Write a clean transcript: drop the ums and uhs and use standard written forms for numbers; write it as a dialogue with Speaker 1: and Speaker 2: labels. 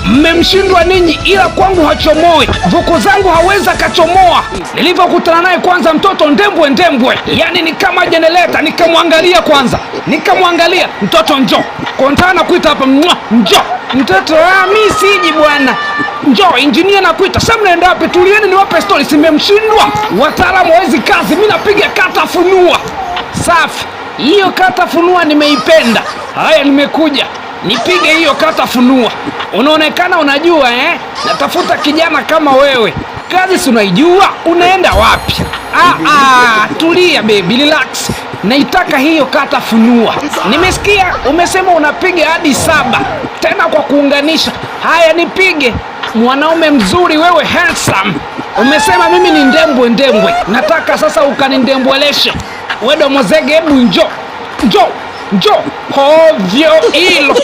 Speaker 1: Mmemshindwa ninyi, ila kwangu hachomoi. Vuku zangu hawezi akachomoa. Nilivyokutana naye kwanza, mtoto ndembwe ndembwe, yani ni kama jenereta. Nikamwangalia kwanza, nikamwangalia mtoto, njo kontana nakuita hapa, mwa njo mtoto. Ah, mi siji bwana, njo injinia nakuita. Sasa mnaenda wapi? Tulieni niwape stori. Simemshindwa wataalamu hawezi kazi, mi napiga kata funua. Safi, hiyo kata funua nimeipenda. Haya, nimekuja nipige hiyo kata funua. Unaonekana unajua eh? Natafuta kijana kama wewe, kazi si unaijua, unaenda wapi? Ah, ah, tulia baby, relax. Naitaka hiyo kata funua. Nimesikia umesema unapiga hadi 7 tena kwa kuunganisha. Haya, nipige. Mwanaume mzuri wewe, handsome. Umesema mimi ni ndembwe ndembwe, nataka sasa ukanindembweleshe. We domozege, hebu njo njo njo, hovyo hilo.